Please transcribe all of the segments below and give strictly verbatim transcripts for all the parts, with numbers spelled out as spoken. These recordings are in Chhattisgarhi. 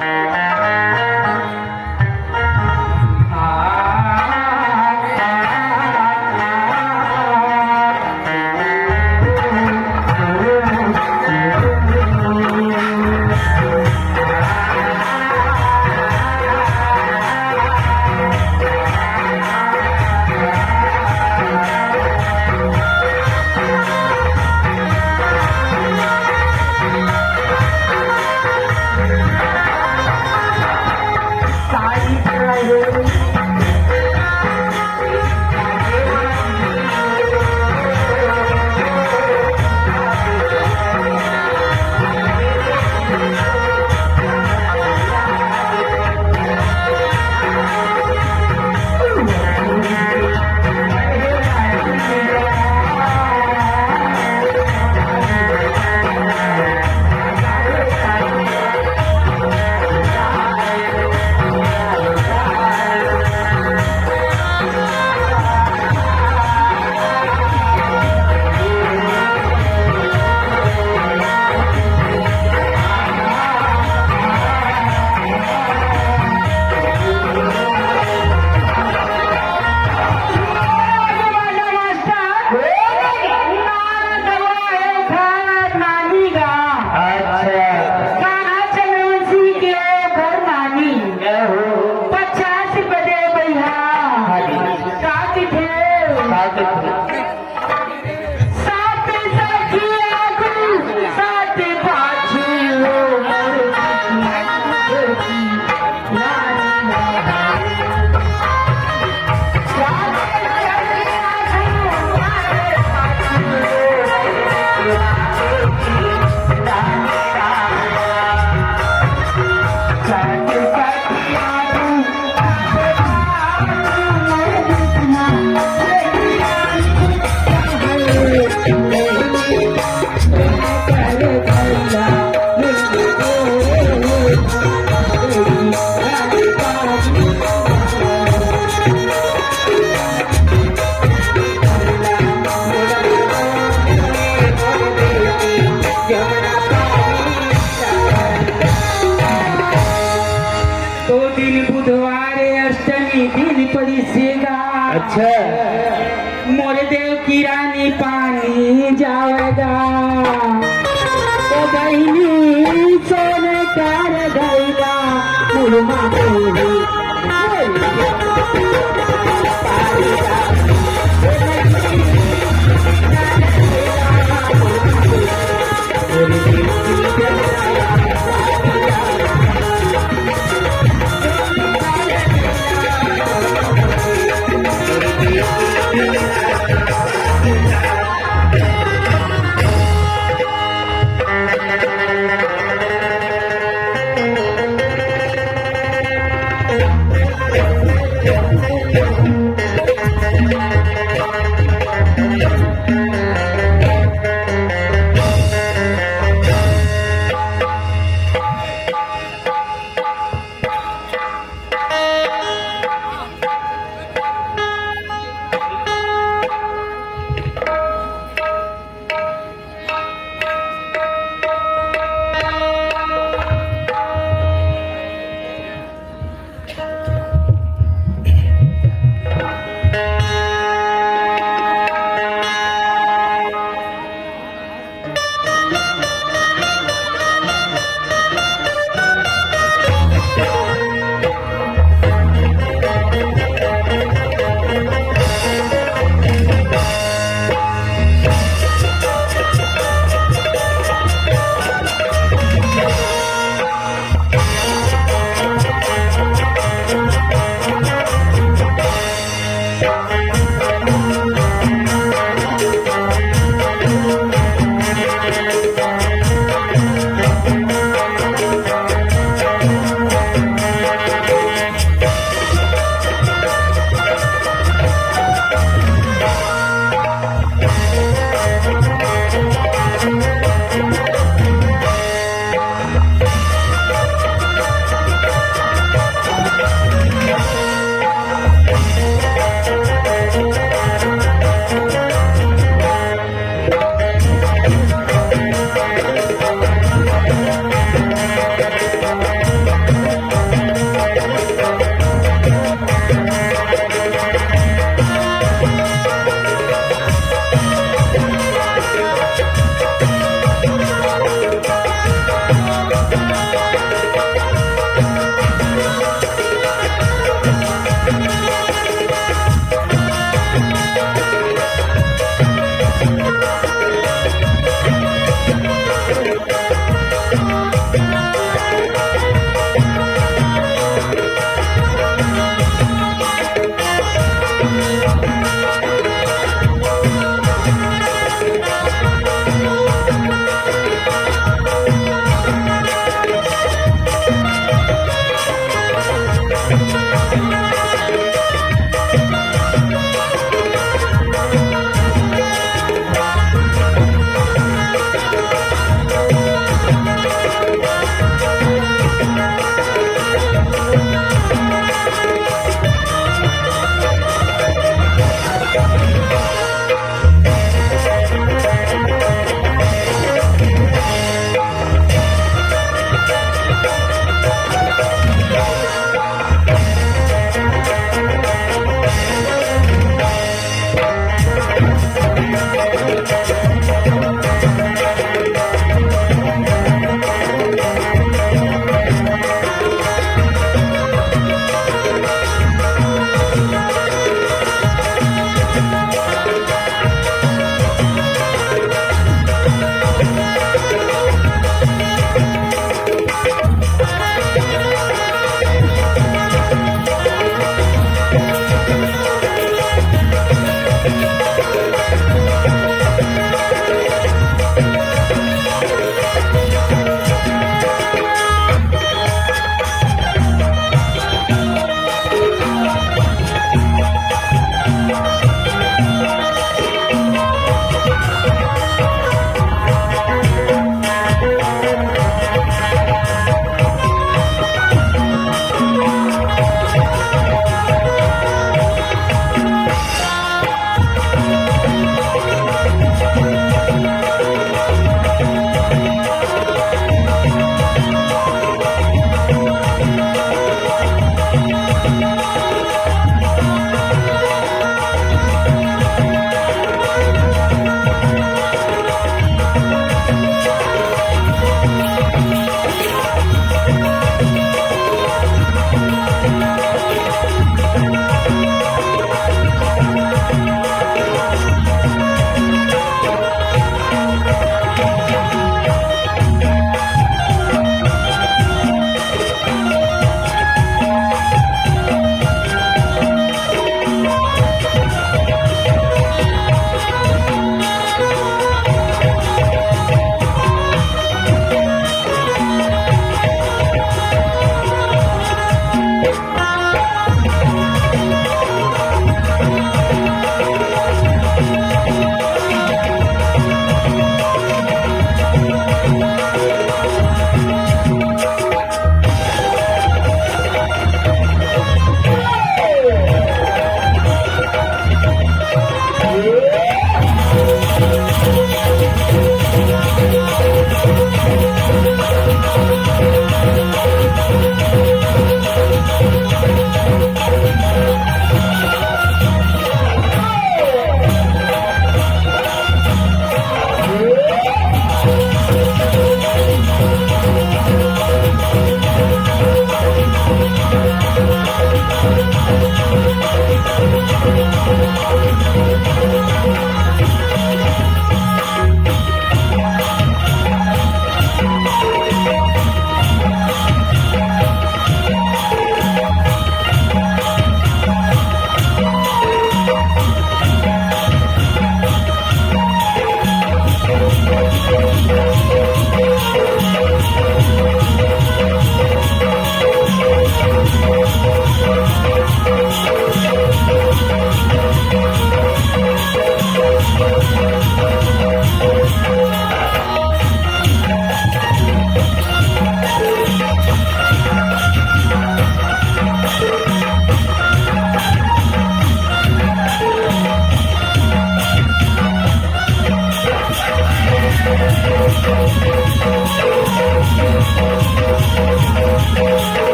अच्छा। कहाँ चंद्रवंशी के घर नानी? पचास रुपये दे भैया। हाँ जी। का किथे? का किथे? सात सखी आगू, सात पाछू। तो दिन बुधवार हे, अष्टमी दिन परिस हे गा। अच्छा। मोर देव की रानी पानी जावगा। तो बहिनी सोने कार गईगा, मुरमा देवी।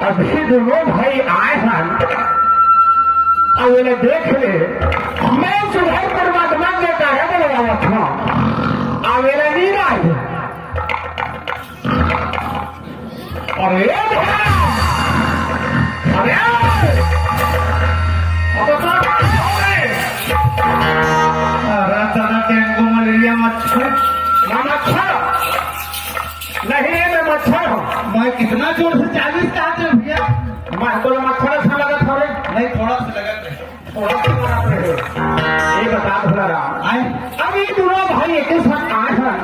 अभी दोनों भाई आए हन, अब एला देख ले, मैं सुधर परमात्मा के काहे बोलवावत हूँ, अब एला नहीं आए। अरे भैया, अरे, अब तो क्या हो गए? अरे दादा, डेंगू मलेरिया मच्छर। ना मच्छर, नहीं, मैं मच्छर हूँ। मैं कितना जोर से चालीस का आते भैया। मैं तो मच्छर अच्छा लगा था रे। नहीं, थोड़ा सा लगा थे। थोड़ा सा लगा थे। ये बता भोला राम। आए। अब ये दोनों भाई एक ही साथ आए हैं।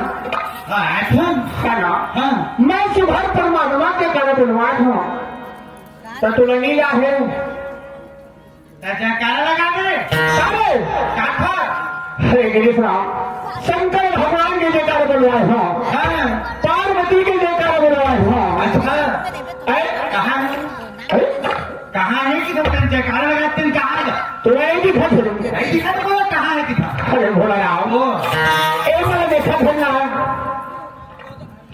हाँ, आए थे। है ना? हाँ। मैं सुधर परमात्मा के करे बोलवाए हूँ। तो तू नहीं ला है। त जयकारा लगा दे। सारे। काठा। अरे गिरीश राम, शंकर भगवान के जयकारा बोलवाए हो। हाँ। पार्वती के जयकारा बोलवाए हो। अच्छा। अरे, कहाँ है? अरे, कहाँ है कि तुम जयकारा लगाते हैं, कहाँ है? तो यही दिखा फिर। यही दिखा तो बोला, कहाँ है दिखा? अरे भोला राम। ओ। ए, मैंने देखा फिर ना।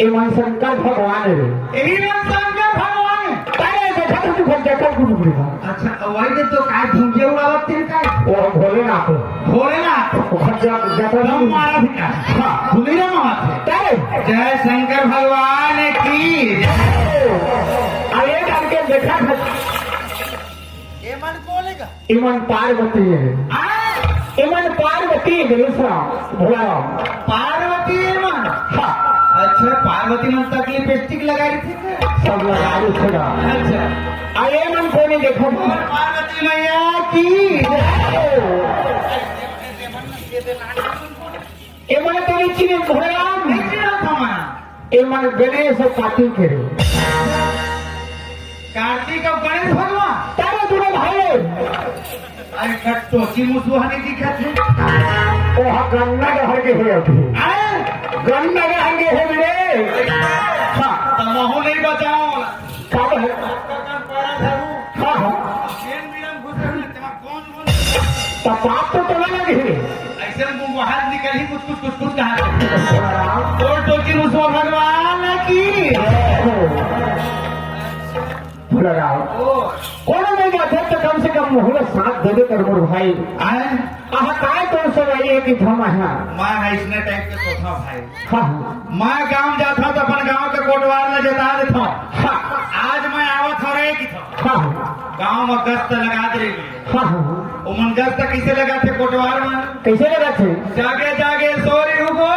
एमन शंकर भगवान रे। एही मन शंकर भगवान। अरे देखा तो तू भर जटा कुछ भी था। अच्छा, वही तो, तो काय धुंजे उड़ावत थे काय? वो भोलेनाथ। भोलेनाथ। वो खर्चा जटा हम मारा भी का। हाँ। भूली ना मारा थे। अरे। जय शंकर भगवान की। अरे करके देखा था। ये मन को लेगा। इमन पार्वती है। हाँ? इमन पार्वती है, गिरीश राम, भोला राम। पार्वती है मन? हाँ। अच्छा, पार्वती मन तक लिपस्टिक लगाई थी क्या? सब लगाई थी ना। अच्छा। आ, ये मन कोने देखो। और पार्वती मैया की। ये मन तो नहीं चिन्हे भोला राम। नहीं चिन्हा था मैं। ए मन गणेश अउ कार्तिक के रे। कार्तिक अउ गणेश भगवान। तारे दूनो भाई। अरे कट्टो की मुसुहा नहीं दिखत हे। ओहा गन्ना डहर के हे अभी। अरे गन्ना डहर के हे मेरे। हाँ। त महू नहीं बचाओ। का है? हाँ, हाँ। त पाप तो तोला लगे हे। ऐसे में वो बाहर निकल ही कुछ कुछ कुछ कुछ कहा। तोड़ तोड़ के मुसवा भगवान की। भोला राम। ओ। कोनो नहीं जाते तो कम से कम मुहूर्त साथ दे दे कर मोर भाई। आए? आहा, काय तो सब ये कि थम है। मैं है इसने टाइप के सोचा भाई। हाँ, हाँ। मैं गांव जाता तो अपन गांव के कोटवार में जता देता। हाँ। आज मैं आवत हो रहे कि था। हाँ, हाँ। गांव में गश्त लगा दे रही है। हाँ, हाँ, हाँ। ओमन गश्त कैसे लगाथे कोटवार मन? कैसे लगाथे? जागे जागे सो रही हूँ गो।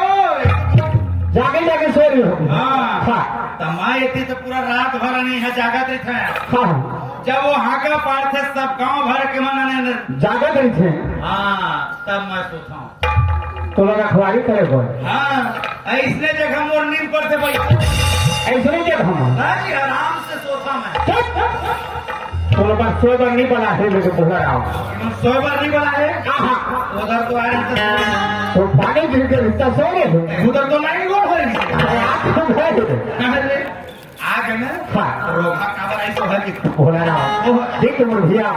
जागे जागे सो रही हूँ। हाँ। हाँ। त मैं एती तो पूरा रात भर नहीं है जागत रहिथे। हाँ, हाँ। जब वो हाका पाड़थे सब गांव भर के मन ने जागत रहिथे। हाँ, तब मैं सोता हूँ। तोला रखवारी करे बर। हाँ, ऐसने जगह मोर नींद पड़थे भाई। ऐसने जगह में? हाँ जी, आराम से सोता मैं। चुप। तोला बस सोए बर नहीं बना हे, मेरे को भोला राम। सोए बर नहीं बना हे? हाँ, हाँ। उधर तो आ रहे थे। तो पानी गिर के इतना सो रहे हो? उधर तो लाइन गोल हो रही है। अरे, आप तो गए थे। अरे, आ गए ना? हाँ। रोगा काबर आई तो है कि भोला राम। ओह। देख मोर भैया,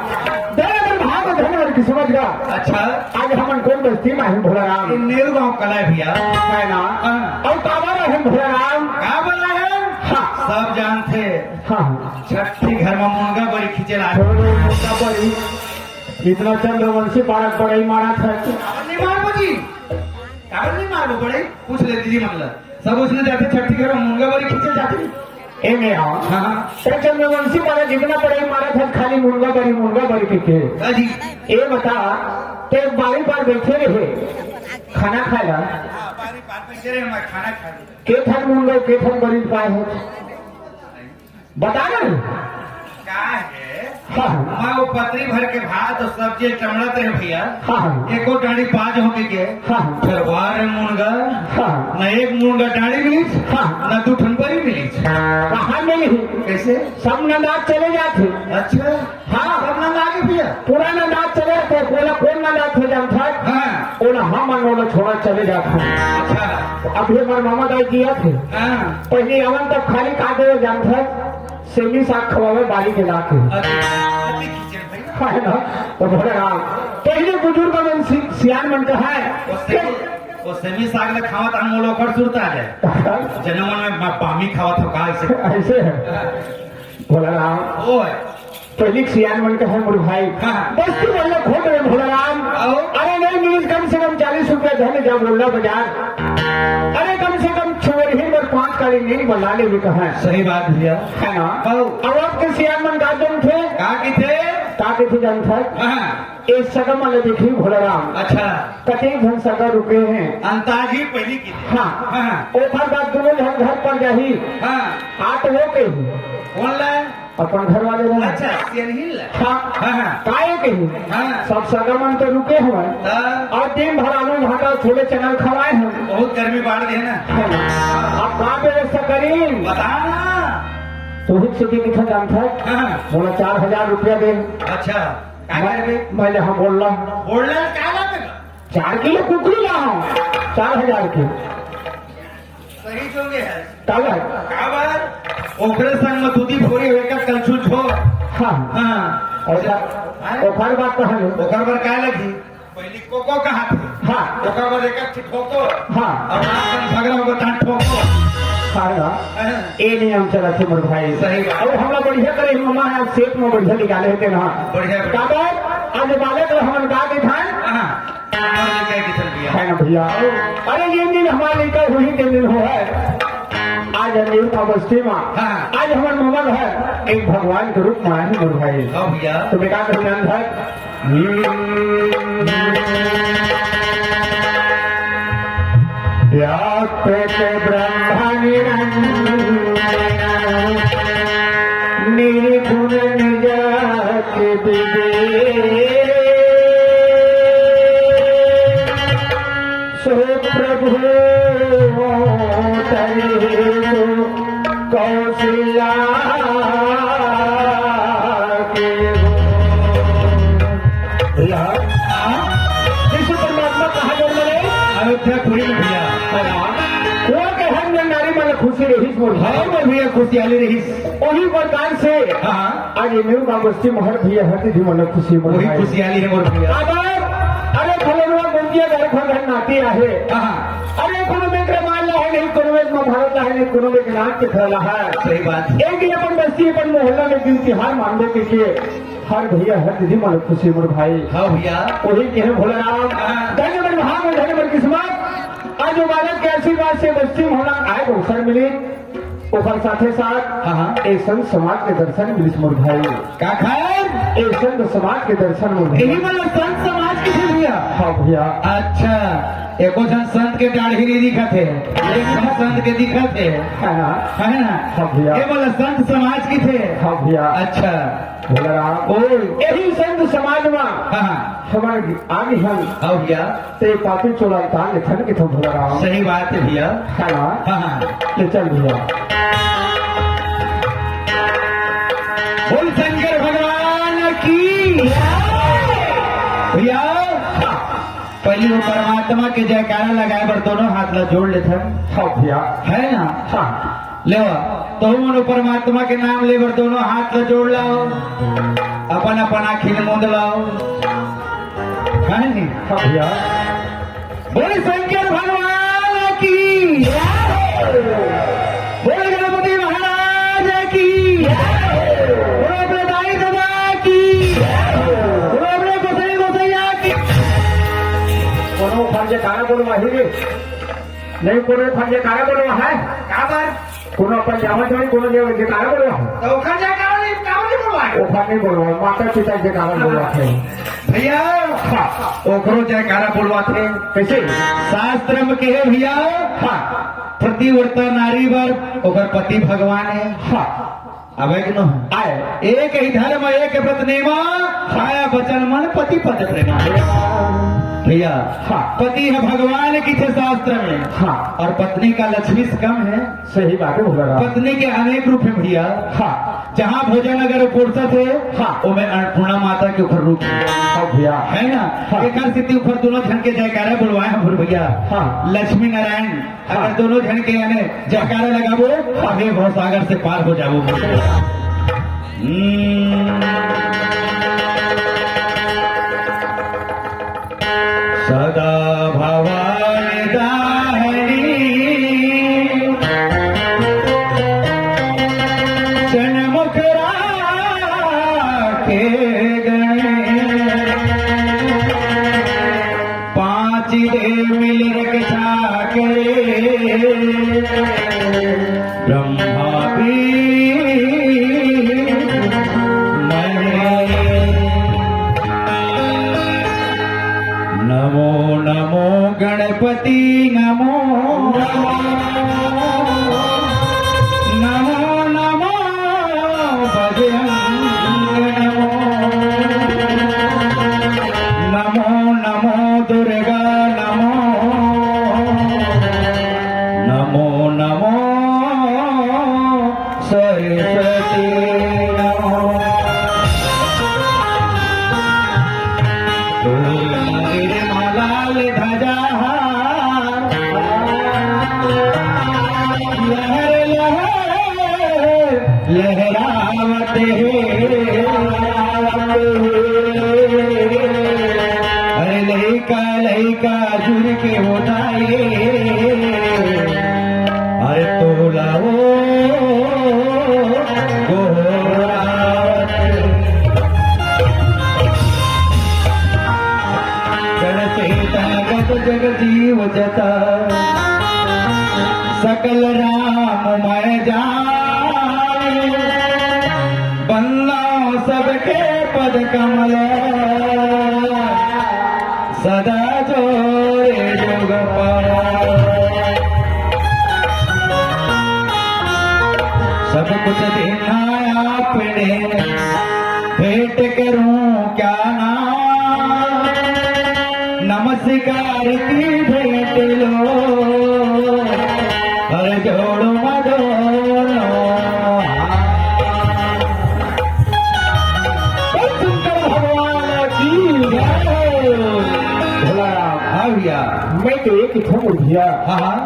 दे अगर भाव धन और किस्मत का। अच्छा। आज हमन कौन बस्ती में है भोला राम? ये नेहरू गांव कला है भैया। है ना? हाँ। और काबर है भोला राम? का बोला है? हाँ। सब जानते। हाँ। छठी घर में मुनगा बड़ी खींचे ला। मुनगा बड़ी। इतना चंद्रवंशी पारक बड़ई मारा था। काबर नहीं मारबो जी? काबर नहीं मारबो बड़ई? पूछ ले दीदी मन ला। सब उसने जाते छठी घर में मुनगा बड़ी खींचे जाते। ए मेरा। हाँ, हाँ। तो चंद्रवंशी पारक इतना बड़ई मारा था, खाली मुनगा बड़ी, मुनगा बड़ी खींचे। हाँ जी। ए बता, ते बारी बार बैठे रहे, खाना खाएगा? हाँ, बारी बार बैठे रहे, मैं खाना खा लूँ। के ठन मुनगा, के ठन बड़ी पाए हो? बता ना। का है? हाँ, हाँ। मैं वो पतरी भर के भात और सब्जी टमड़त रहे भैया। हाँ, हाँ। एको डांडी पाज होके के। हाँ, हाँ। फिर बार मुनगा। हाँ। न एक मुनगा डांडी मिलीच, हाँ। न दू ठन बरी मिलीच। कहाँ मिली? कैसे? सब नंदात चले जाते। अच्छा। हाँ। सब नंदा के भैया? पूरा नंदात चले जाते। बोला कौन नंदात हो जानता है? हाँ। ओला हम मन ओला छोड़ा चले जाते हैं। अच्छा। अभी हमारे मामा दाई किया थे। हाँ। पहले अवन तक खाली काटे जानता है। सेमी साग खवावे बारी के लाके। अरे, अरे कीचड़ भाई। है ना? तो भोले राम। पहले बुजुर्ग मन सि-, सियान मन कहा है। वो सेमी, वो सेमी साग में खावत हम लोग कर सुरता है। जनमन में मा-, पामी खावत हो का ऐसे? ऐसे है। भोला राम। ओए। पहिली के सियान मन कहे मोर भाई। हाँ। बस्ती वाला खोट रे भोला राम। आओ। अरे नहीं मिलिस कम से कम चालीस रुपया धन जा बोलना बाजार। अरे कम से कम छोर ही बर पाँच काली नींद बना ले भी कहा। सही बात भैया। है ना? आओ। अब आपके सियान मन का जन थे? का की थे? का की थे जन था? हाँ। ए सगा मन ल देखही भोला राम। अच्छा। कतेक झन सगा रुके हैं। अंताजी पहिली की। हाँ। हाँ। ओकर बाद दोनों झन घर पर जाही। हाँ। आ तो वो कही। कौन ला? अपन घर वाले ला। अच्छा, सियनहिन ला। हाँ। हाँ, हाँ। काहे कही? हाँ। सब सगा मन तो रुके हवय। हाँ। और दिन भर आलू भाटा छोले चना खवाए हैं। बहुत गर्मी बाढ़ दे ना। हाँ। अब का व्यवस्था करी? बता ना। तू ही से कितना जानता है? हाँ। बोला चार हजार रुपया दे। अच्छा। का मैं, करबे? मैं ले, हाँ, बोल रहा हूँ। बोल रहा है, का लाबे? चार किलो कुकरी ला हूँ, चार हजार की। सही जोगे है। का ला? का बात? ओकरे संग में दूधी फोरी होए का कलछुल छो। हाँ। हाँ। और का? हाँ? ओकर बात तो है। ओकर बर का लगी? पहली कोको कहा थे? हाँ। ओकर बर एक अच्छी ठोको। हाँ। और रात में झगड़ा होगा, तहाँ ठोको। हाँ ना। हाँ। ए नियम चला थे मोर भाई। सही बात। अब हमला बढ़िया करे, ममा है, सेठ में बढ़िया निकाले थे ना। बढ़िया, बढ़िया। का बात? आज बालक ला हमन का के धान? हाँ। हमारे लिए क्या की चल दिया? है ना भैया? अरे ये दिन हमारे लिए हुई के दिन हो है। आज हम एक अवस्थी में, हाँ। आज हमारे ममल है, एक भगवान के रूप में आए हैं मोर भाई। हाँ भैया। तो बेटा के ध्यान है। व्यापक ब्रह्म निरंजन निर्गुण निजात विवेक। सो प्रभु तरी सो कौशल्या के हो। भैया, हाँ? यीशु परमात्मा कहाँ जन्म ले? अयोध्यापुरी में भैया। हाँ। वो के हर में नारी मन खुशी रही मोर। हाँ, मोर भैया खुशियाली रही। वही वरदान से हाँ। आज ये मेरे बाबस्ती महर भैया हर दीदी मन खुशी मोर वही भाई। खुशियाली है मोर भैया। अब अरे फलनवा गोंदिया घर घर घर नाती आहे। हाँ। अरे कोनो में के माल ला है नहीं, कोनो में महाभारत ला है नहीं, कोनो में के नाट्य खेला है। सही बात। एक दिन अपन बस्ती, अपन मोहल्ला में दिन तिहार मानबो के, के हर भैया हर दीदी मन खुशी मोर भाई। हाँ भैया। वही के है भोला राम। हाँ। धन्य मन भाग, धन्य मन किस्मत। आज जो बालक के आशीर्वाद से बस्ती मोहल्ला आए अवसर मिले, ओकर साथे साथ हाँ, हाँ। ए संत समाज के दर्शन मिलिस मोर भाई। का खाए? ए संत समाज के दर्शन मोर भाई। यही वाला संत समाज के थे भैया? हाँ भैया। अच्छा, एको झन संत के दाढ़ी नहीं दिखत है, एक झन संत के दिखत है। है ना? है ना? हाँ भैया। ये वाला संत समाज की थे? हाँ भैया। अच्छा। भोला राम। ओ। यही संत समाज में हाँ, हाँ। हमारे आगे हम हाँ भैया। ते पापी चोला तान लिखन के थो भोला राम। सही बात है भैया। है ना? हाँ, हाँ। ले चल भैया। बोल शंकर भगवान की। भैया, पहले वो परमात्मा के जयकारा लगाए बर दोनों हाथ ला जोड़ लेथन। हाँ भैया। है ना? हाँ। लेवा, तो उन परमात्मा के नाम ले बर दोनों हाथ ला जोड़ लाओ, अपन अपन आँखी ल मूंद लाओ। है नी? हाँ भैया। बोल शंकर भगवान की, बोल गणपति महाराज की, बोल अपने दाई ददा की, बोल अपने गोसाई गोसैया की। कोनो फंजे कारा बोलवा ही रे। नहीं, कोनो फंजे कारा बोलवा है। का बात? कोनो अपन जावत होई, कोनो जे जयकारा बोलवा। तो ओखर जयकारा नहीं, काबर नहीं बोलवा? ओखर नहीं बोलवा, माता पिता के जयकारा बोलवा थे। भैया, हाँ। ओकरो जयकारा बोलवा थे। कैसे? शास्त्र में कहे भैया, हाँ। पतिव्रता नारी बर ओकर पति भगवान है। हाँ। अब एक न आए। एक ही धर्म, एक व्रत नेमा, खाया वचन मन पति पद प्रेमा। भैया, हाँ। पति है भगवान की थे शास्त्र में। हाँ। और पत्नी का लक्ष्मी से कम है। सही बात है, भोला राम। पत्नी के अनेक रूप है भैया। हाँ। जहाँ भोजन अगर परोसत है, हाँ। वो में अन्नपूर्णा माता के ऊपर रूप है। हाँ भैया। है ना? हाँ। एकर सेती ऊपर दोनों झन के जयकारा बोलवाए हम भैया। हाँ। लक्ष्मी नारायण, अगर हाँ। दोनों झन के यानी जयकारा लगाबो, हाँ। अबे भवसागर से पार हो जाबो। हम्म। सदा भवानी दाहिनी, चनमुख हे गणेश, पांच दे मिल रक्षा करे, ब्रह्मा विष्णु महेश। नमो नमो गणपति नमो। नमो नमो बजरंग नमो। नमो नमो दुर्गा नमो। नमो नमो सरस्वती नमो। तोर मांगे रे माला ले ध्वजा हार, लहर लहर लहरावत हे। अरे लइका लइका जुड़ के होता ये, अरे तोला ओ गोहरावत। जड़ चेतन गत जग जीव जता, सकल राम मैं जान। बंदा सबके पद कमल, सदा जोड़े जुग पाए। सब कुछ देना आपने, भेंट करूं क्या नाम। नमस्कार की भेंट लो, कर जोड़ो दोनों हाथ। बोल शंकर भगवान की जय। भोला राम। हाँ भैया। मैं तो एक ही कहूँ भैया। हाँ, हाँ।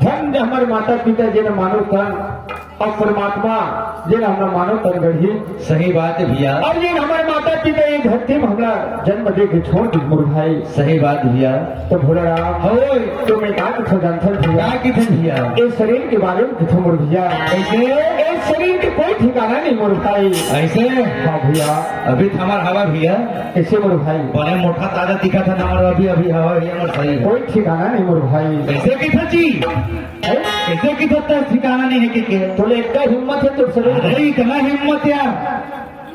धन्य हमारे माता पिता जिन मानव तन और परमात्मा जिन हमला मानव तन गढ़ी। सही बात है भैया। और जिन हमारे माता पिता ये धरती में हमला जन्म दे के छोड़ दी मोर भाई। सही बात भैया। तो भोला राम, होय। तो मैं का कथों जानथन भैया? का कथों भैया? इस शरीर के बारे में कथों मोर भैया। कैसे? इस शरीर के कोई ठिकाना नहीं मोर भाई। ऐसे? हाँ भैया। अभी तो हमार हवा भैया। कैसे मोर भाई? बड़े मोटा ताजा दिखा था ना, और अभी, अभी हवा भैया हमार सही है। कोई ठिकाना नहीं मोर भाई। कैसे कथों जी? हैं? कैसे कथों तोर ठिकाना नहीं है कि के? तोले इतना हिम्मत है तो शरीर अरे, इतना हिम्मत यार।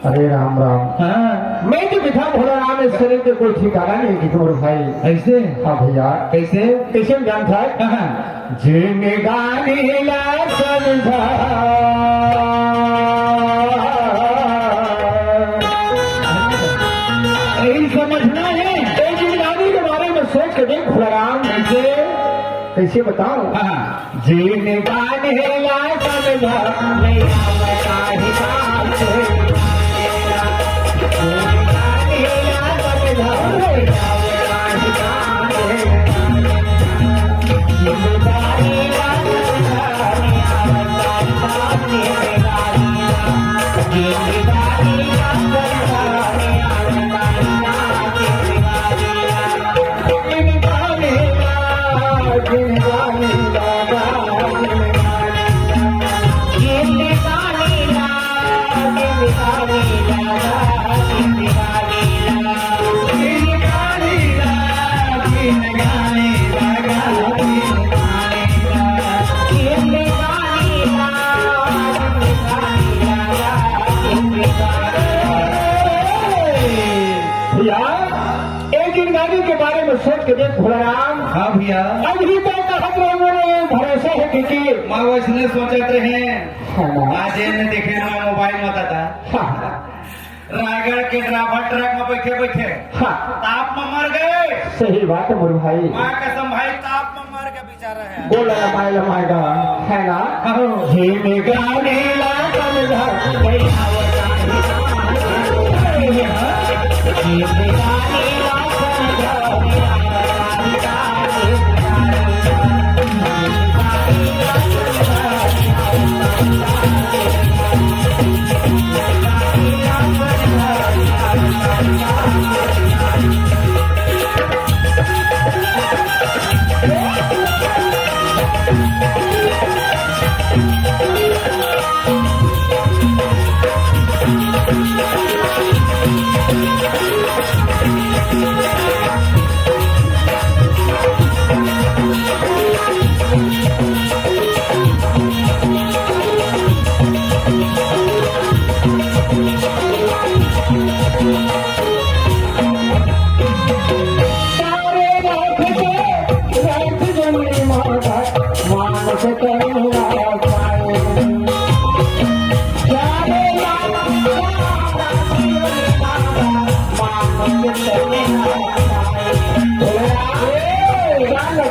अरे राम राम। हाँ। मैं तो बिठा भोला राम, इस शरीर के कोई ठिकाना नहीं कि मोर भाई। ऐसे? हाँ भैया। कैसे? कैसे जानता है? हाँ। जिंदगानी ला समझा। यही समझना है। ए जिंदगानी के बारे में सोच के देख भोला राम। कैसे? कैसे बताऊं? हाँ। जिंदगानी ला समझा, नहीं आवता हिसाब से। जिंदगानी ला समझा, नहीं आवता हिसाब से। जिंदगानी ला समझा, नहीं आवता हिसाब से। जिंदगानी ला समझा, नहीं आवता हिसाब से। भैया, एक जिंदगानी के बारे में सोच के देख भोला राम। हाँ भैया। अभी तो कहत रहे मोर भरोसा है कि, कि मैं वैसने सोचत रहे। हाँ ना। आज ये ने देखे ना मोबाइल में दादा। हाँ। रायगढ़ के ड्राइवर ट्रक में बैठे बैठे हाँ। ताप में मर गए। सही बात है मोर भाई। माँ कसम भाई, ताप में मर के बेचारा है। गोला लमाए लमाए गा, है ना? हाँ। हे मेघा नीला कमला,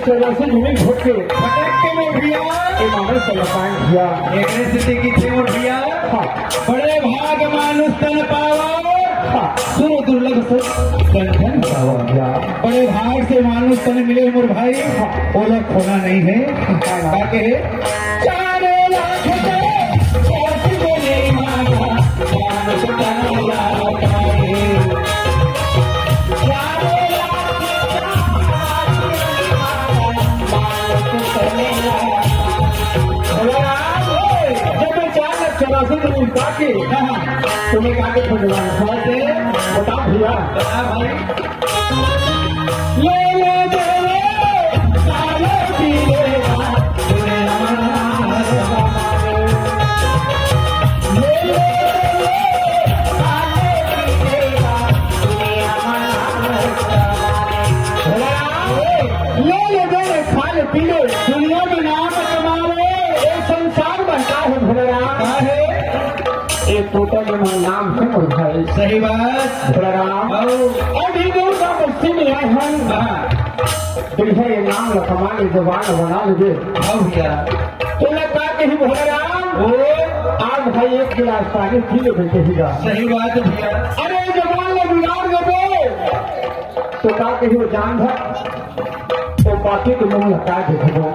चौरासी जमीन छोड़ के भटक के मोर भैया। ए मानस तन पाए भैया। एकरे सेती किथे मोर भैया। हाँ। बड़े भाग मानुष तन पावा। हाँ। सुर दुर्लभ से कंचन पावा। भैया। बड़े भाग से मानुष तन मिले मोर भाई। हाँ। ओला खोना नहीं है। हाँ। का कहे? चार लाख से कोटि बोले मांगा, मानुष तन लागा है। जब मैं चार लाख चौरासी दिन निपटा के तुम्हें कहा कि भगवान, बता भैया। बता भाई। ले ले दे ले, साले पी ले, ले ले दे रे, खा ले, पी ले, दुनिया में नाम कमा ले, ए संसार में का है भोलेराम? का है? ए टूटा जमा नाम है मोर भाई। सही बात। भोलेराम। आओ। अभी दूर का बस्ती में आए हैं। हाँ। देखो ये नाम लखमान जबान बना लगे। आओ भैया। तो मैं का कही भोलेराम? ओ। आज भाई एक गिलास पानी पी ले बेटे ही जा। सही बात है भैया। अरे जबान में बिगाड़ दे। तो का कही वो जान भर, वो पापी के मुंह लगा दे दो।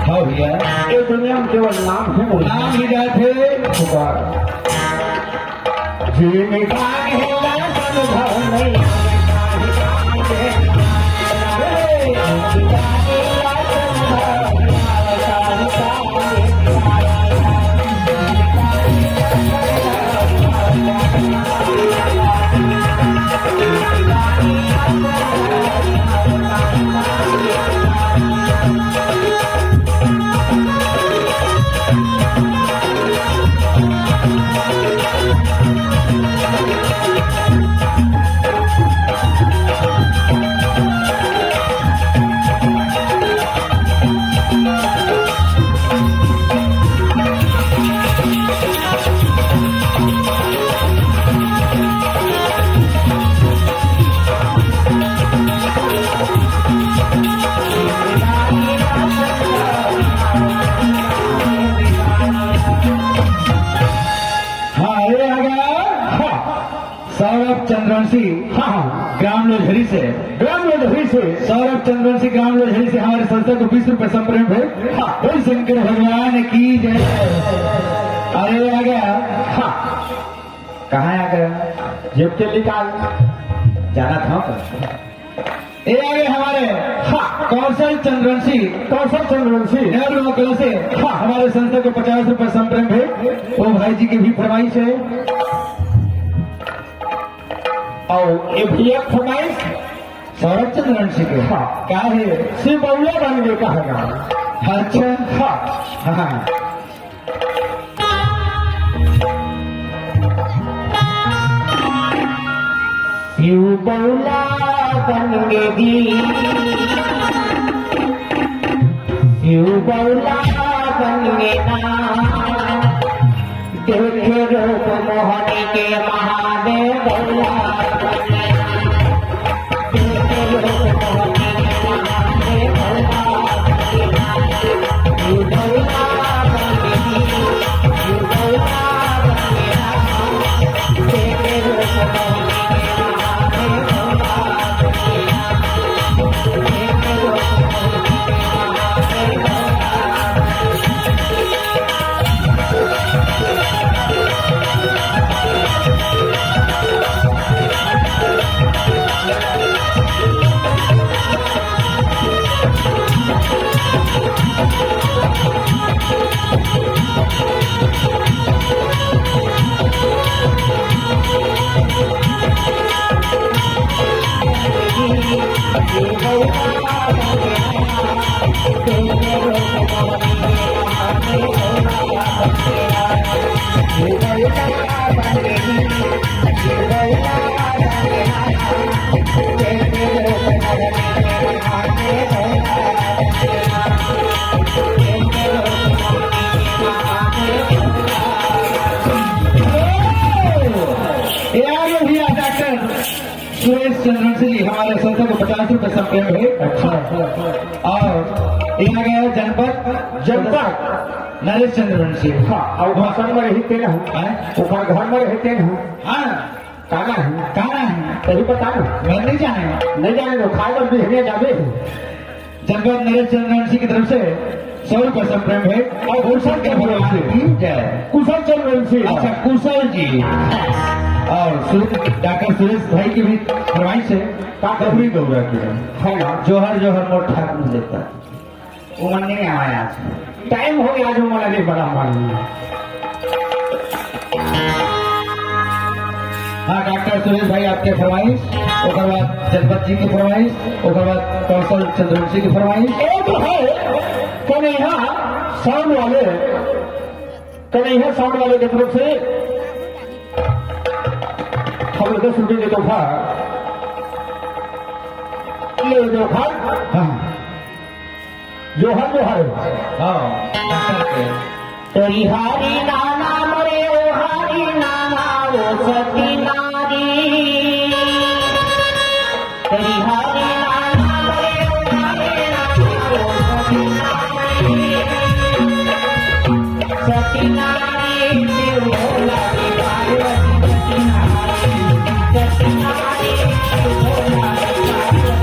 हाँ भैया। ये दुनिया में केवल नाम है वो। नाम ही जात है। पुकार। जीने का है लाल अनुभव नहीं। हाँ, ये आ गया। हाँ। सौरभ चंद्रवंशी, हाँ, हाँ। ग्राम लोझरी से। ग्राम लोझरी से। सौरभ चंद्रवंशी ग्राम लोझरी से हमारे संस्था को बीस रुपए संप्रेम है। हाँ। बोल शंकर भगवान की जय। अरे आ गया। हाँ। कहाँ आ गया? जेब के निकाल। जाना था पर। ये आ गए हमारे, हाँ, कौशल चंद्रवंशी। कौशल चंद्रवंशी। नेहरू नौकला से, हाँ, हमारे संस्था को पचास रुपए संप्रेम है। वो भाई जी की भी फरमाइश है। और ये भैया फरमाइश सौरभ चंद्रवंशी के। हाँ। क्या है? शिव बउला बन के कहा गाना। अच्छा। हाँ। हाँ। शिव बउला बन गे दी, शिव बउला बन गे ना, देखे रूप मोहनी के महादेव बउला बन गे ना। ए, आ गए भैया डॉक्टर सुरेश चंद्रवंशी जी, हम वाले संस्था को पचास रुपए संप्रेम भेंट। अच्छा। और ये आ गया जनपद, जनपद। नरेश चंद्रवंशी। हाँ, और भाषण में रही तेन हूँ। हैं? ओकर घर में रहे तेन हूँ। हाँ। काना है? काना है? तही बता ना। मैं नहीं जाने। नहीं जाने तो खाए बर बिहनिया जाबे। जनपद नरेश चंद्रवंशी की तरफ से सौ रुपए संप्रेम भेंट और कुशल के भगवान की जय। कुशल चंद्रवंशी। अच्छा, कुशल जी। और सुरेश, डॉक्टर सुरेश भाई की भी फरमाइश है। का गौरी गौरा की है। है ना? जोहर जोहर मोर ठाकुर देवता। वो मन नहीं आया आज। टाइम हो गया, आज वो मन नहीं बड़ा मन। हाँ, डॉक्टर सुरेश भाई, आपके फरमाइश, ओकर बाद जगपत जी की फरमाइश, ओकर बाद कौशल चंद्रवंशी की फरमाइश। एक है कन्हैया साउंड वाले, कन्हैया साउंड वाले की तरफ से हम दस रुपए के तोहफा ले दो। हाँ। जोहर, जोहर। हाँ, डॉक्टर के। तोरी हरी नाना मोरे ओ हरी नाना ओ सती नारी। तोरी हरी नाना मोरे ओ हरी नाना ओ सती नारी। सती नारी शिव भोला की पार्वती सती नारी। सती नारी शिव भोला की पार्वती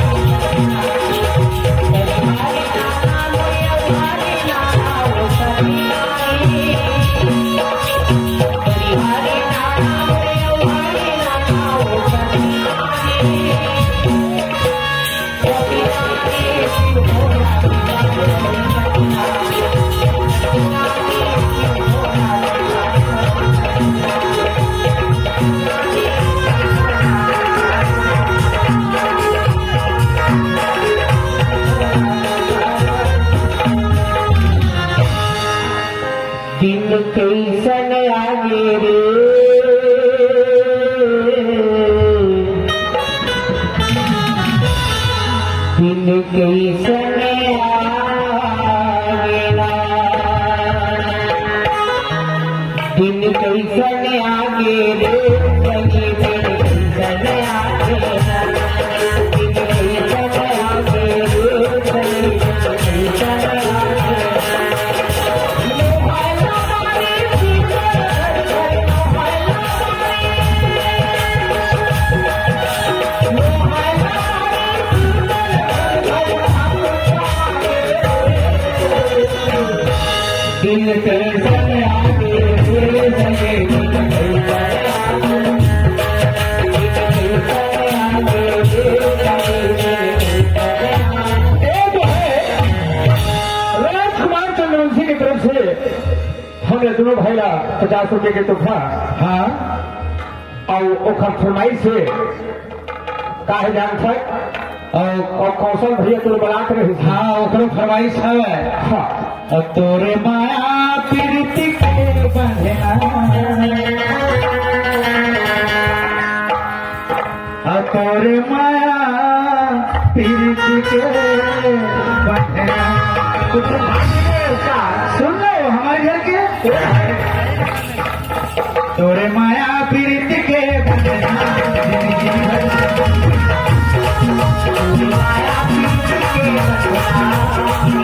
सती नारी। दिन कइसन आगे रे, दिन कइसन आगे ना, दिन कइसन आगे रे, दिन कइसन आगे ना। दिल टेंशन आगे, दिल लगे, दिल टेंशन आगे, दिल टेंशन आगे, दिल लगे, दिल टेंशन आगे। ये तो है राजकुमार चंद्रवंशी की तरफ से हमने दोनों भाई ला पचास रुपए के तोहफा। हाँ। अउ ओखर फरमाइश हे, काहे जानत हस? अउ, अउ कौशल भैया तोर बलात रहिस। हाँ, ओकरो फरमाइश हवय। हाँ। अउ तोरे माया प्रीति के बंधना, अउ तोरे माया प्रीति के बंधना। कुछ भाग गए उसका। सुन लो, हमारे घर के। तोरे माया प्रीत के बंधना, जिंदगी भर। तोरे माया प्रीत के बंधना, जिंदगी भर।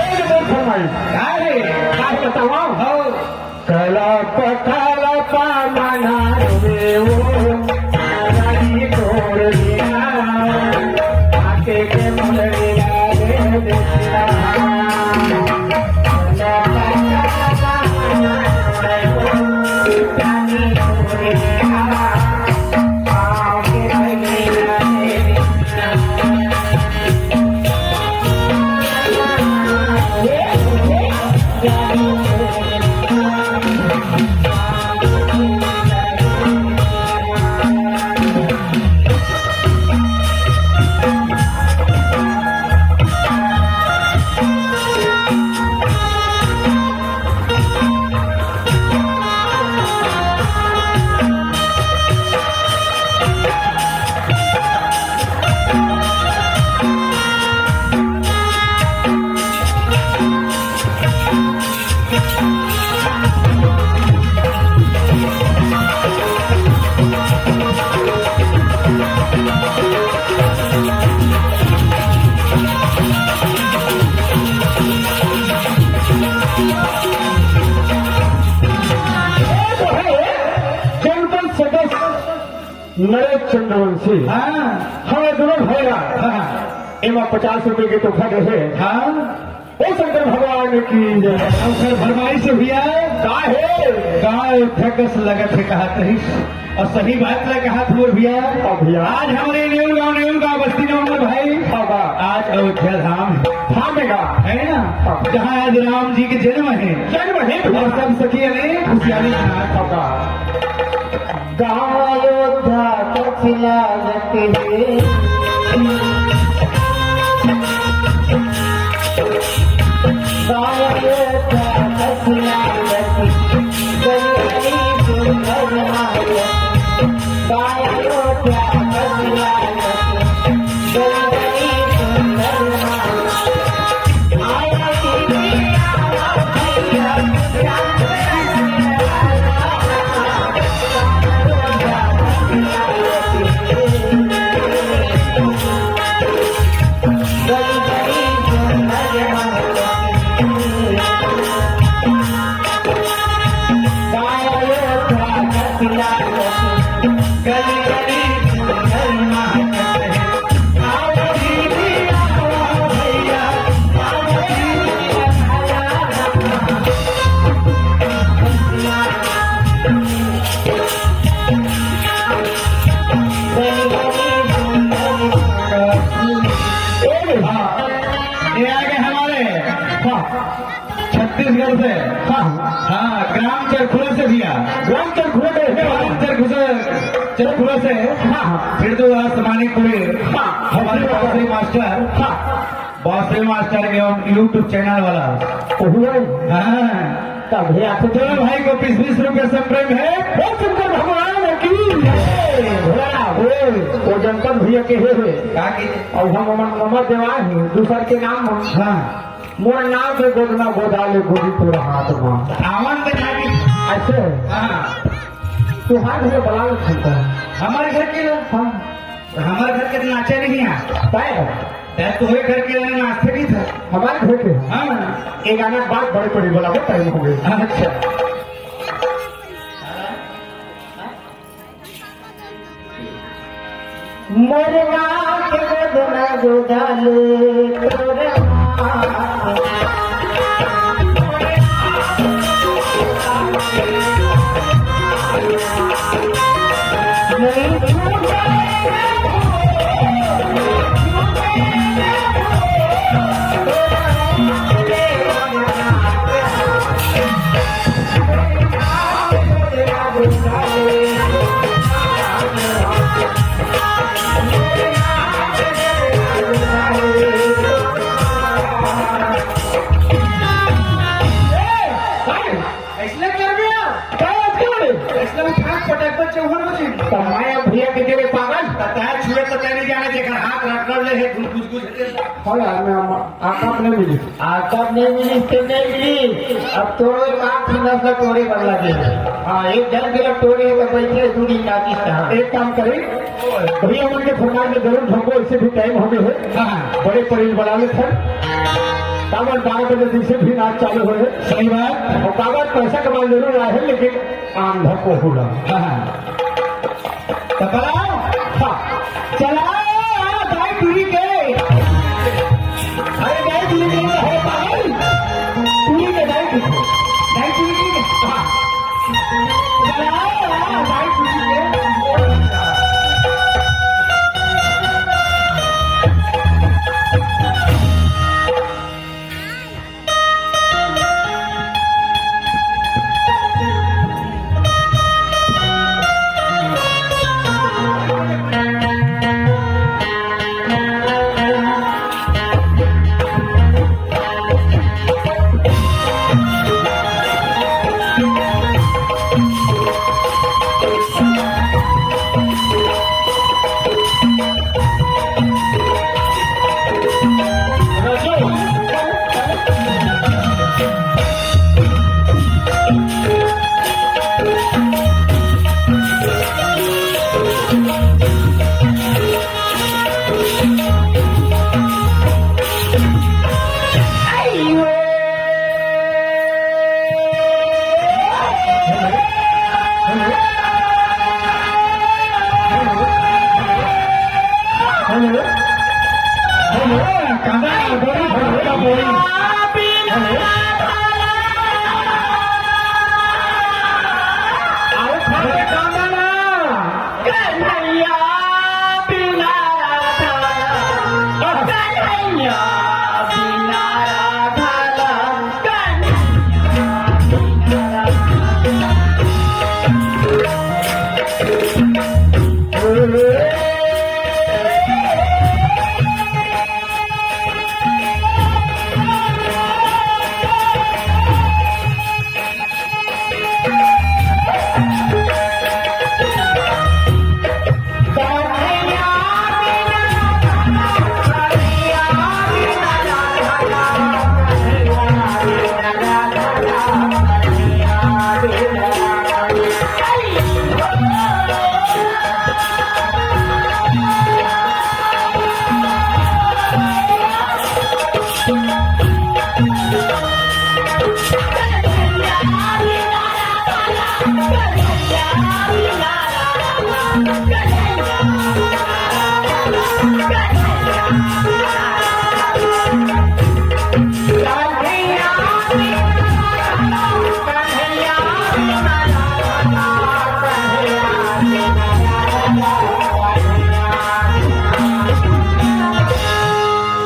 एक बार फरमाइए। का रे? का बताओ? हो। कलप कलप मना रे ओ, रानी तोर बिना, आके के मुरलिया रे देखना। नरेश चंद्रवंशी। हाँ। हमर दूनों भैया। हाँ। एमा पचास रुपये के तोहफा दे हे। हाँ। ओ शंकर भगवान की जय। अउ फेर फरमाइश हे भैया। का हे? का अयोध्या कस लगत हे कहत रहिस। अउ सही बात ला कहत हे मोर भैया। हाँ भैया। आज हमरे नेउर गाँव, नेउर गाँव बस्ती नंबर भाई। हाँ बा। आज अयोध्या धाम हे। धाम हे का? हे ना? हाँ। जहाँ आज राम जी के जनम हे। जनम हे भैया। अउ सब सखी अने खुशियाली मनात हे। हाँ बा। गाँव अयोध्या कस लागत हे। गाँव अयोध्या कस लागत हे। गली गली सुंदर माहौल। गाँव अयोध्या कस लागत हे। गली गली सुंदर माहौल। ये आ गए हमारे, हाँ, छत्तीसगढ़ से। हाँ। हाँ, ग्राम चरखुरा से भैया। ग्राम चरखुरा से। ग्राम चरखुरा से, चरखुरा से। हाँ, हाँ। फिर तो आज मानिकपुरी। हाँ। हमारे बांसुरी मास्टर। हाँ। बांसुरी मास्टर एवं YouTube चैनल वाला। ओहो। हाँ। तब भैया तो दोनों भाई को बीस बीस रुपए संप्रेम हे। हे शंकर भगवान की जय। भोला हो। ओ जनपद भैया के हे हे। का की? अउ हम ओमन ममा देवा हे, दूसर के नाम हे। हाँ। मोर नाम के गोदना गोदाले गोदी तोर हाथ मा। आवन तो का की? अइसे? हाँ। तोहार घर बलाल खलता हे। हमर घर के लोग? हाँ। हमर घर के तो नाचे नहीं आ। तय? तय तोहरे घर के नाचते नहीं था। हमर घर के? हाँ। एक गाना बात बड़े बड़े बोला, वो टाइम हो गया। अच्छा। मोर नाक गोदना गोदाले तोर नाक। नहीं छूटे। अइसने करबे यार। का बात करे? अइसने उठा पटक पर चौहन बजे। त मैं अब भैया के तेरे पागल। त तैं छुए त तैं नहीं जाने, जेकर हाथ रगड़ ले हे, घुस घुस घुस। हाँ यार, मैं आकाश नहीं मिली। आकाश नहीं मिली, तो नहीं मिली। अब तोरो एक आँख की नस ला टोरे बर लगे। हाँ, एक जन के ला टोरे हे तो बैठे दू दिन नाचिस कहाँ। एक काम करी, भैया मन के फरमाइश में जरूर झोंको, ऐसे भी टाइम हमें है। हाँ। बड़े परेल बना ले थे। काबर बारह बजे दिन से भी नाच चालू होए हे। सही बात। अउ काबर पैसा कमाए जरूर आए हे, लेकिन आंधा को हुला। हाँ, हाँ। त बलाओ। हाँ। चलाओ, आ, दाई टूरी के। अरे, दाई टूरी के तो है पागल। टूरी के दाई टूरी। दाई टूरी के। हाँ। चलाओ, आ, दाई टूरी के।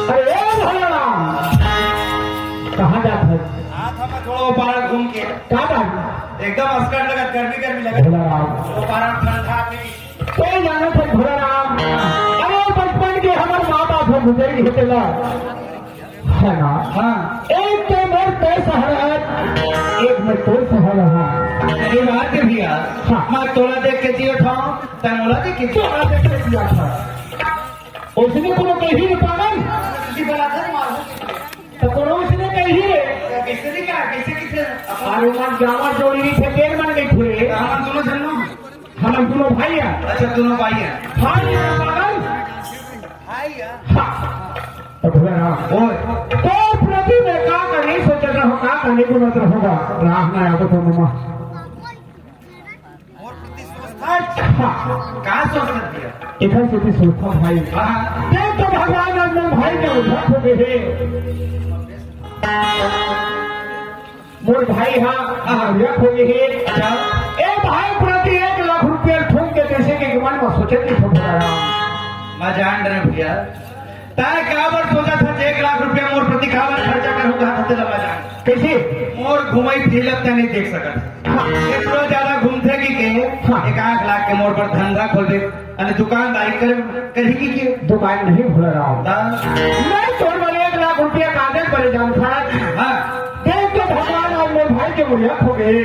अरे ए भोला राम, कहाँ जात है? हाथ हम थोड़ा वो पारा घूम के। का बात? एकदम अस्कट लगत, गर्मी गर्मी लगत। भोला राम। वो पारा ठंडा पी। कोई जानत है भोला राम? अरे बचपन के हमर माँ बाप ह गुजर गे तेला, है ना? हाँ। एक तो मोर तय सहर है, एक मैं तोर सहर है। ये बात है भैया। हाँ। मैं तोला देख के जियो था, तै मोला देख के जियो। तोला देख के जियो था। उसने कोनो कही नहीं पागल। जी बोला था मालूम। तो कोनो उसने कही रे। किसने कहा? किसे किसे? अरे मन जावा जोड़ी नहीं थे, तेर मन नहीं थे। हम दोनों जन्म। हम दोनों भाई हैं। अच्छा, दोनों भाई हैं। भाई हैं, पागल। भाई हैं। हाँ। तो भोला राम। ओए। तो प्रति में का करनी सोचत रहो, का करनी को मत रहोगा। राह ना आया तो ममा। मोर प्रति सोचथस? हाँ। का सोचथस भैया? एकर सेती सोचथस भाई। हाँ। देख तो भगवान आज मोर भाई के उद्धार हो गए हे। मोर भाई हा, हाँ, व्यर्थ हो गए हे। अच्छा। ए भाई प्रति एक लाख रुपया ठोक के जैसे कि मन में सोचे कि ठोक रहा। मैं जान रहे भैया। तैं काबर सोचत हस एक लाख रुपया मोर प्रति काबर खर्चा करहूं, कहा था तेला मैं जान। कैसे? मोर घुमई फिरई ल तैं नहीं देख सकत। हाँ। इतना ज्यादा घूमथे कि के हाँ। एक आध लाख के मोर पर धंधा खोल दे, अने दुकानदारी कर, करही कि के? दुकान नहीं भोला राम। हाँ। मैं तोर वाले एक लाख रुपया कागज पर जान था। हाँ। देख तो भगवान और मोर भाई के मुरिया खो गए।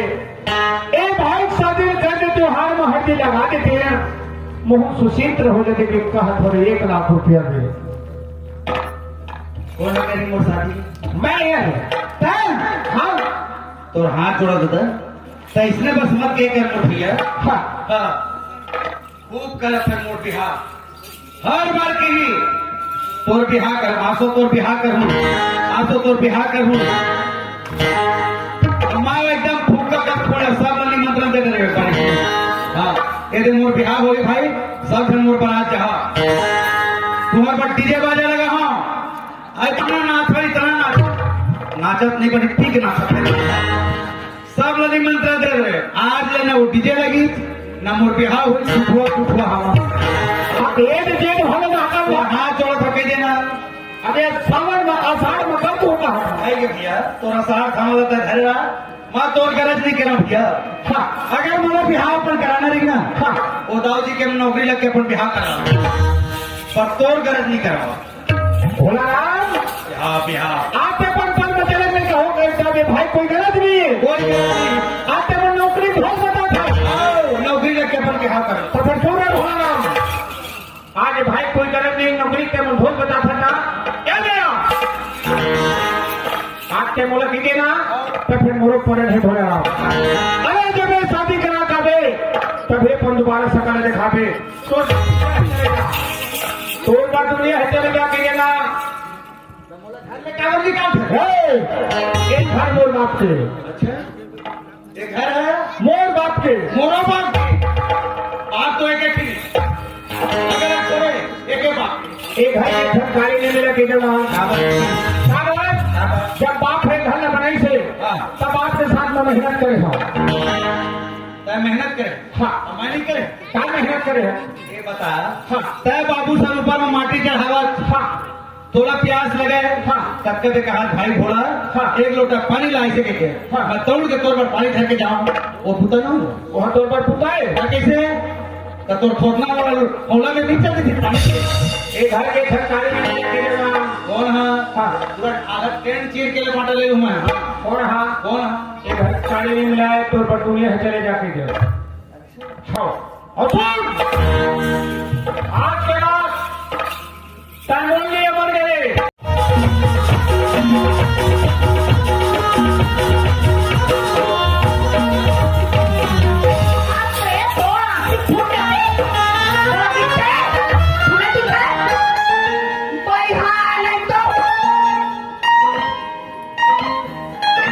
ए भाई, शादी कर दे, त्योहार में हल्दी लगा देते हैं। मुंह सुशील हो जाते कि कहा थोड़े एक लाख रुपया दे। कौन करी मोर शादी? मैं ये हूँ। तैं? हाँ। तोर हाथ जोड़ा दादा। तैं इसने बस मत के कर मोर भैया। हाँ। हाँ। खूब करत है मोर बिहाव। हर बार कही, "तोर बिहाव कर, आसो तोर बिहाव करहूं, आसो तोर बिहाव करहूं।" माँ एकदम फुक्का का फोड़ा, सब मन निमंत्रण दे रहे हो भाई। हाँ, ये दे मोर बिहाव होई भाई, सब झन मोर बरात जहा। तुम्हारे पर डीजे बाजा लगा, हाँ। इतना नाच भाई, इतना नाच। नाचत नहीं बनी, ठीक नाचत है। सब ल निमंत्रण दे रहे। आज ले ना वो डीजे लगी, ना मोर बिहाव होई, झूठो, झूठो हवा। अब ये डीजे तो हम ना कर वो हाथ जोड़ के कह देना। अबे सावन में, आषाढ़ में कब होता है? आई के भैया, तोर आषाढ़ थामा लगता है, धरे रहा। मैं तोर गरज नहीं करा भैया। हाँ। अगर मोर बिहाव अपन कराना रही ना, हाँ। वो दाऊ जी के नौकरी लग के अपन बिहाव करा। पर तोर गरज नहीं करा। भोला राम। बिहाव, बिहाव। आते पर पर में चले में कहो, कहता बे भाई, कोई गरज नहीं है। कोई गरज नहीं। आते पर नौकरी ढोल बता था। आओ, नौकरी लग के अपन बिहाव कर। तो फिर क्यों रे भोला राम? आज भाई कोई गरज नहीं, नौकरी के मन ढोल बता था ना। क्या गया? आते मोला की देना, तो फिर मोरो पड़े है भोला राम। अरे जब ये शादी करा का बे, तब ये पन दोबारा सकल दिखा बे। तो तोर बात दुनिया है, चले जाके ये ना। घर में कागज निकाल। हे, एक घर मोर बाप के। अच्छा, एक घर है मोर बाप के। मोरो बाप के। आप तो एक एक ही। अगर आप करें, एक एक बाप के। एक घर के छटकारी ले मिला के जब आन। काबर? जब बाप हे घर ल बनाइस हे, हाँ। तब बाप के साथ में मेहनत करे हो। तैं मेहनत करे? हाँ। अउ मैं नहीं करे? का मेहनत करे हो? ये बता। हाँ। तैं बाबू सर ऊपर में माटी चढ़ावत। हाँ। तोला प्यास लगे? हाँ। तब कदे कहा, "भाई भोला, हाँ। एक लोटा पानी ला," ऐसे कहिके। हाँ। मैं दौड़ के तोर बर पानी धर के जाऊँ। वो पुता ना हो। वहाँ तोर बर पुता हे? हाँ, कैसे? त तोर खोदना वाला ओला में नहीं चलती थी पानी। ए घर के छटकारी में नहीं मिलेगा। कौन हा? हाँ। पूरा आधा टेंट चीर के ले बांटा ले लूँ मैं। कौन हा? कौन हा? ए घर छटकारी नहीं मिला है, तोर बर दुनिया से चले जाके दे। छो। और सुन! आज के बाद तंगोली अमर गए।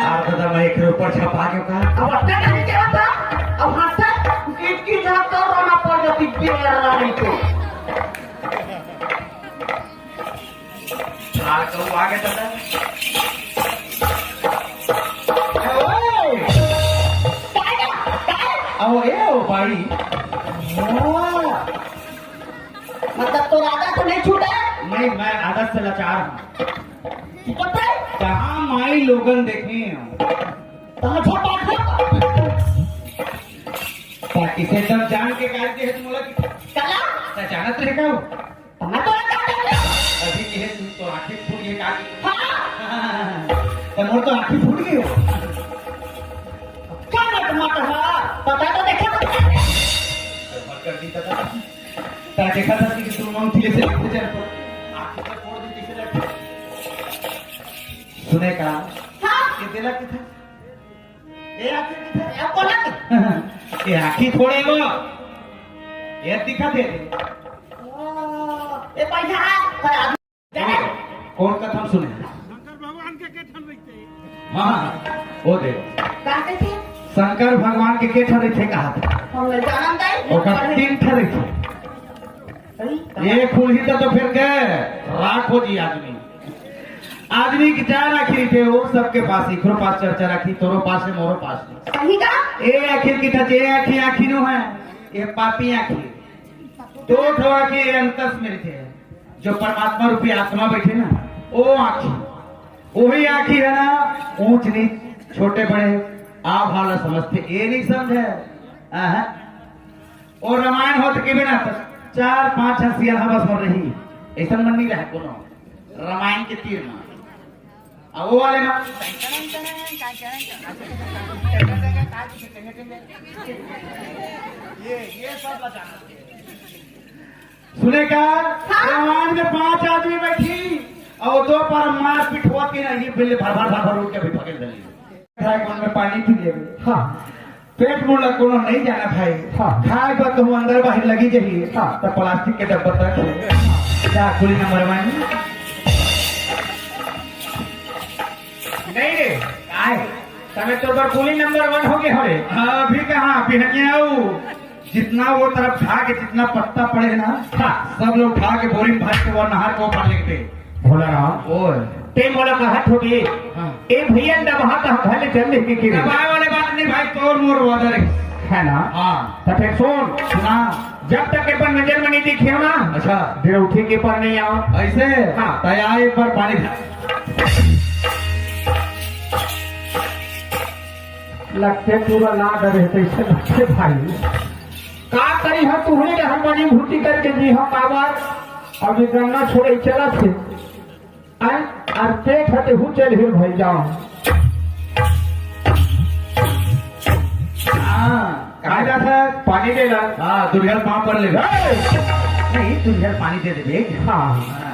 यार दादा, मैं एक ऊपर छपा के का? अब अतका नहीं क्या था? अब हंसता, इतनी जगह तो रोना पड़ जाती, बेरा नहीं तो। आ, तो आगे दादा। ओए! आओ, ए, ओ भाई। वाह! मतलब, तोर आदत तो नहीं छूटा है? नहीं, मैं आदत से लाचार हूँ। तू पता है? जहाँ माई लोगन देखे हूँ। तहाँ झोंका, झोंका। ताकि से एकदम जान के काट दे है तुम लोग। कला? ता जानत रहे का हो? ता मैं तो ना जानत रहे। अभी के है तुम तो आँखें फूट गए काट। हाँ। ता मोर तो आँखें फूट गए हो। क्या मत मत हा? पता तो देखा तो। तो मत कर दी पता। ता देखा था कि तुम लोग ठीक से लिखते चल पर। आँखें तो फोड़ दी किसी ने। सुने का? हाँ। ये दिला किथे? ये आँखें किथे? ये बोला कि? ये आँखें थोड़े वो। ये दिखा दे। ओ, ये पैसा है, पर अब कौन कथा सुने? शंकर भगवान के के ठन रहिथे? हाँ, वो दे। का कहिथे? शंकर भगवान के के ठन रहिथे कहा था? हम नहीं जानत हई। ओकर तीन ठन रहिथे। अरे, ये खुलही तो, तो फिर के राख हो जी आदमी। आदमी की चार आँखी रहिथे, वो सबके पास, इकरो पास चर्चा रखी, तोरो पास है, मोरो पास है। सही का? ए आँखी की था, जे आँखी, आँखी नो है, ये पापी आँखी। दो ठो आँखी ये अंतस में रहिथे, जो परमात्मा रूपी आत्मा बैठे ना, वो आँखी, वही आँखी है ना, ऊंच नीच, छोटे बड़े, आ भाला समझते, ये नहीं समझे। आहा। और रामायण होत के बिना तो चार पांच हंसिया हवस हो रही, ऐसा मन नहीं रहा कोनो रामायण के तीर में। अब वो वाले में ये, ये सब बचाना। सुने का? हाँ। रामायण में पांच आदमी बैठी और दो पर मार पीट हुआ कि नहीं, बिल्ले भर भर भर भर उठ के भी पकड़ ले। खाए मन में पानी पी लेवे। हाँ। पेट मुंडा कोनो नहीं जाना भाई। हाँ। खाए बर कहूँ अंदर बाहर लगी जाही। हाँ। तो प्लास्टिक के डब्बा तक। जा कुली नंबर वन। नहीं रे, आए। तमे तो बर कुली नंबर वन हो गए हरे। हाँ, अभी कहाँ, बिहनिया आऊ। जितना वो तरफ खा के जितना पत्ता पड़े ना, हाँ। सब लोग खा के बोरी में भर के वो नहर को ऊपर लेके। भोला राम। ओए। ते मोला कहत होबे, हाँ। ए भैया, दबहा कहा घर ले चल लेके के रे। दबाए वाले बात नहीं भाई, तोर मोर वादा रे। है ना? हाँ। तो फिर सुन। सुना। जब तक के अपन नजर में नहीं दिखे हो ना, अच्छा। फिर उठे के पर नहीं आओ। ऐसे? हाँ। तैयार एक बार पानी खा। लगते पूरा ना डरे तैसे लगते भाई। का करी हम तुहरे के हम मनी भूती करके जी हम बाबा अभी गन्ना छोड़े चला थे। आय, और पेट हटे हु चल हिर भाई जाओ। हाँ, कहाँ जाता है? पानी दे ला। हाँ, दुर्गा पाँव पर ले ला। ए! नहीं, दुर्गा पानी दे दे बे। हाँ। हाँ।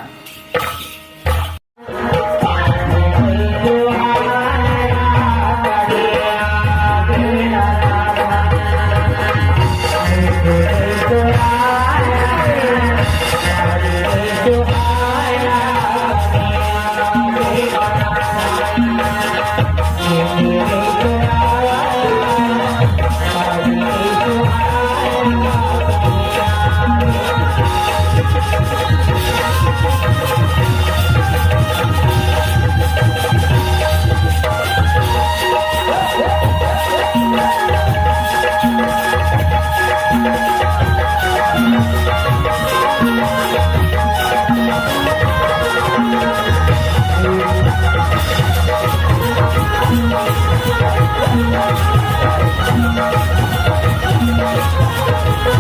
ये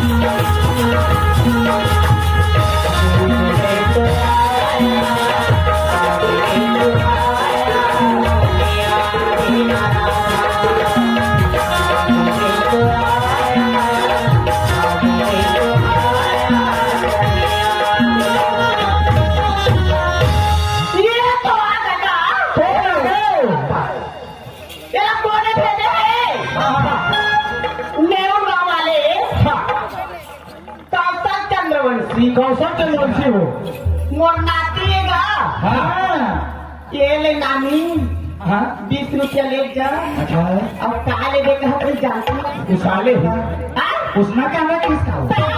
तो आ गया। तेरा कोने भेजे है? हाँ, हाँ। नेउर गांव वाले। हाँ। कौशल चंद्रवंशी। कौशल चंद्रवंशी हो। मोर नाती हे गा। हाँ। ये ले नानी। हाँ। बीस रुपया ले जा। अच्छा। अब का लेबे का कोई जानती है? उसाले हो। हाँ? उसना क्या है, किसका हो?